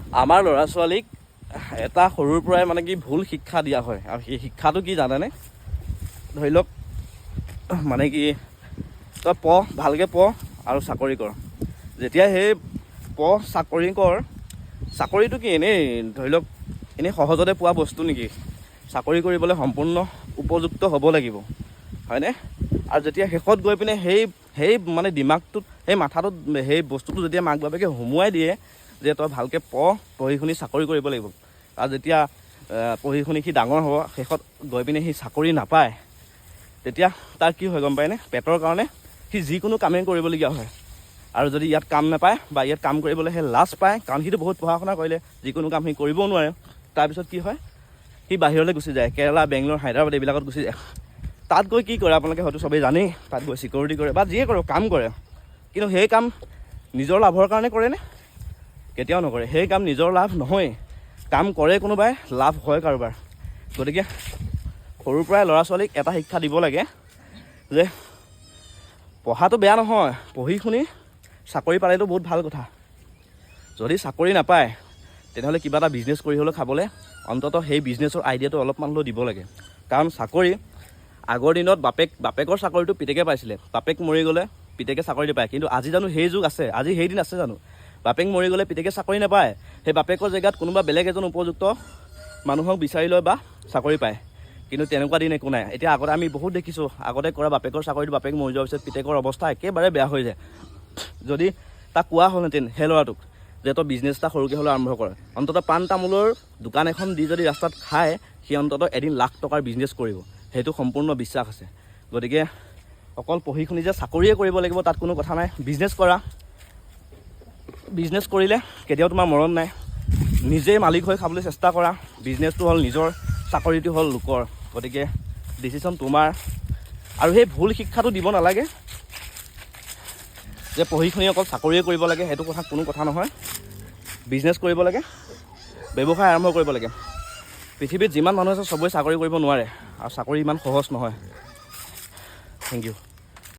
আমাৰ ল'ৰা ছোৱালীক এটা সৰুৰ পৰাই মানে কি ভুল শিক্ষা দিয়া হয়। আৰু সেই শিক্ষাটো কি জানেনে? ধৰি লওক, মানে কি, তই পঢ়, ভালকৈ পঢ় আৰু চাকৰি কৰ। যেতিয়া সেই পঢ়, চাকৰি কৰ, চাকৰিটো কি এনেই ধৰি লওক এনেই সহজতে পোৱা বস্তু নেকি? চাকৰি কৰিবলৈ সম্পূৰ্ণ উপযুক্ত হ'ব লাগিব, হয়নে? আৰু যেতিয়া শেষত গৈ পিনে সেই সেই মানে দিমাগটোত, সেই মাথাটোত সেই বস্তুটো যেতিয়া মাক বাপেকে সুমুৱাই দিয়ে যে তই ভালকৈ পঢ়, পঢ়ি শুনি চাকৰি কৰিব লাগিব, আৰু যেতিয়া পঢ়ি শুনি সি ডাঙৰ হ'ব, শেষত গৈ পিনে সি চাকৰি নাপায়, তেতিয়া তাৰ কি হয় গম পায়নে? পেটৰ কাৰণে সি যিকোনো কামেই কৰিবলগীয়া হয়। আৰু যদি ইয়াত কাম নাপায় বা ইয়াত কাম কৰিবলৈ সেই লাজ পায়, কাৰণ সিটো বহুত পঢ়া শুনা কৰিলে, যিকোনো কাম সি কৰিবও নোৱাৰে। তাৰপিছত কি হয়? সি বাহিৰলৈ গুচি যায়, কেৰেলা, বেংগলোৰ, হায়দৰাবাদ এইবিলাকত গুচি যায়। তাত গৈ কি কৰে আপোনালোকে হয়তো চবেই জানেই। তাত গৈ চিকিউৰিটি কৰে বা যিয়ে কৰক কাম কৰে। কিন্তু সেই কাম নিজৰ লাভৰ কাৰণে কৰেনে? কেতিয়াও নকৰে। সেই কাম নিজৰ লাভ নহয়। কাম কৰে কোনোবাই, লাভ হয় কাৰোবাৰ। গতিকে সৰুৰ পৰাই ল'ৰা ছোৱালীক এটা শিক্ষা দিব লাগে যে পঢ়াটো বেয়া নহয়, পঢ়ি শুনি চাকৰি পালেতো বহুত ভাল কথা। যদি চাকৰি নাপায়, তেনেহ'লে কিবা এটা বিজনেছ কৰি হ'লেও খাবলৈ অন্ততঃ সেই বিজনেছৰ আইডিয়াটো অলপমান হ'লেও দিব লাগে। কাৰণ চাকৰি আগৰ দিনত বাপেকৰ চাকৰিটো পিতেকে পাইছিলে। বাপেক মৰি গ'লে পিতেকে চাকৰিটো পায়। কিন্তু আজি জানো সেই যুগ আছে? আজি সেই দিন আছে জানো? বাপেক মৰি গ'লে পিতেকে চাকৰি নাপায়। সেই বাপেকৰ জেগাত কোনোবা বেলেগ এজন উপযুক্ত মানুহক বিচাৰি লয় বা চাকৰি পায়। কিন্তু তেনেকুৱা দিন একো নাই এতিয়া। আগতে আমি বহুত দেখিছোঁ, আগতে কৰা বাপেকৰ চাকৰিটো বাপেক মৰি যোৱাৰ পিছত পিতেকৰ অৱস্থা একেবাৰে বেয়া হৈ যায়। যদি তাক কোৱা হ'লহেঁতেন সেই ল'ৰাটোক যে তই বিজনেছ এটা সৰুকৈ হ'লেও আৰম্ভ কৰ, অন্ততঃ পাণ তামোলৰ দোকান এখন দি যদি ৰাস্তাত খায়, সি অন্ততঃ এদিন লাখ টকাৰ বিজনেছ কৰিব, সেইটো সম্পূৰ্ণ বিশ্বাস আছে। গতিকে অকল পঢ়ি শুনি যে চাকৰিয়ে কৰিব লাগিব, তাত কোনো কথা নাই। বিজনেছ কৰা। বিজনেছ কৰিলে কেতিয়াও তোমাৰ মৰণ নাই। নিজেই মালিক হৈ খাবলৈ চেষ্টা কৰা। বিজনেছটো হ'ল নিজৰ, চাকৰিটো হ'ল লোকৰ। গতিকে ডিচিশ্যন তোমাৰ। আৰু সেই ভুল শিক্ষাটো দিব নালাগে যে পঢ়ি শুনি অকল চাকৰিয়ে কৰিব লাগে। সেইটো কথা কোনো কথা নহয়। বিজনেছ কৰিব লাগে, ব্যৱসায় আৰম্ভ কৰিব লাগে। পৃথিৱীত যিমান মানুহ আছে, চবেই চাকৰি কৰিব নোৱাৰে আৰু চাকৰি ইমান সহজ নহয়। Thank you.